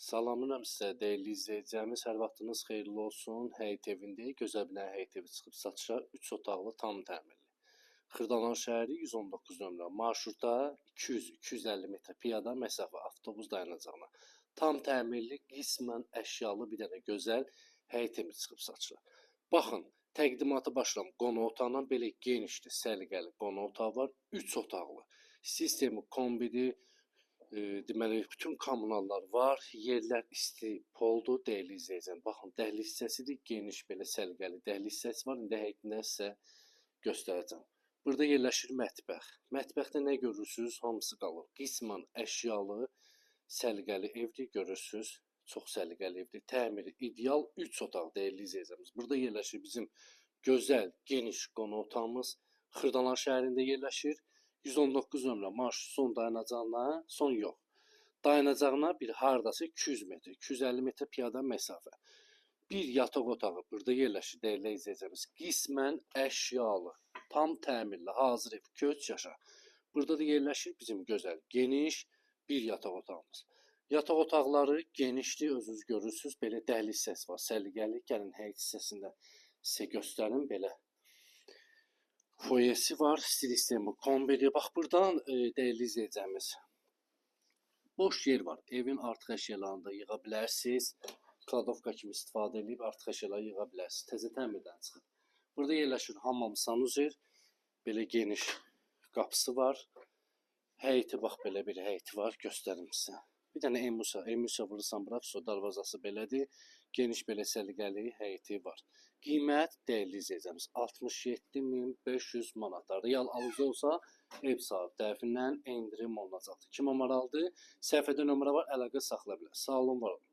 Salamlayıram sizə, dəyərli izləyicilərimiz. Hər vaxtınız xeyirli olsun. Həyət evindəyik. Gözəl binə həyət evi çıxıb satışa, 3 otaqlı, tam təmirli. Xırdalan şəhəri 119 nömrə marşrutda 200-250 metr piyada məsafə avtobus dayanacağına. Tam təmirli, qismən əşyalı bir dənə gözəl həyət evi çıxıb satışa. Baxın, təqdimatı başlayıram. Qonaq otağından belə genişdir, səliqəli qonaq otağı var. 3 otaqlı. Sistemi kombidir. Deməli, bütün kommunallar var. Yerlər isti poldur, dəyərli izləyicilər. Baxın, dəhliz hissəsidir, geniş belə səliqəli dəhliz hissəsi var. İndi həyətində sizə göstərəcəm. Burada yerləşir mətbəx. Mətbəxdə nə görürsünüz? Hamısı qalır. Qismən əşyalı, səliqəli evdir, görürsünüz. Çox səliqəli evdir. Təmiri ideal 3 otaq, dəyərli izləyicilərimiz. Burada yerləşir bizim gözəl, geniş qonaq otağımız. Xırdalan şəhərində yerləşir. 119 nömrə marşrut son dayanacağına, son yox. Dayanacağına bir hardasa 200 metr, 250 metr piyada məsafə. Bir yataq otağı burada yerləşir, dəyərli izləyicilərimiz. Qismən əşyalı, tam təmirli, hazır ev, köç yaşa. Burada da yerləşir bizim gözəl, geniş bir yataq otağımız. Yataq otaqları genişdir, özünüz görürsünüz. Belə dəhliz hissəsi var, səliqəli. Gəlin həyət hissəsində sizə göstərim belə. Foyesi var, sistemi kombili. Bax buradan dəyərli izləyicilərimiz, boş yer var. Evin artıq əşyalarını da yığa bilərsiniz. Kladovka kimi istifadə edib artıq əşyaları yığa bilərsiniz. Təzə təmirdən çıxıb. Burada yerləşir hamam sanuzel. Belə geniş qapısı var. Həyəti bax belə bir həyəti var. Göstərim sizə. Bir dənə Emusa, Emusa vurursan bura, so darvazası belədir. Geniş belə səliqəli həyəti var. Qiymət dəyərli izləyicilərimiz 67.500 manatlar. Real alıcı olsa ev sahibi tərəfindən endirim olunacaqdır. Kimə maraqlıdır? Səhifədə nömrə var, əlaqə saxlaya bilər. Sağ olun, var olun.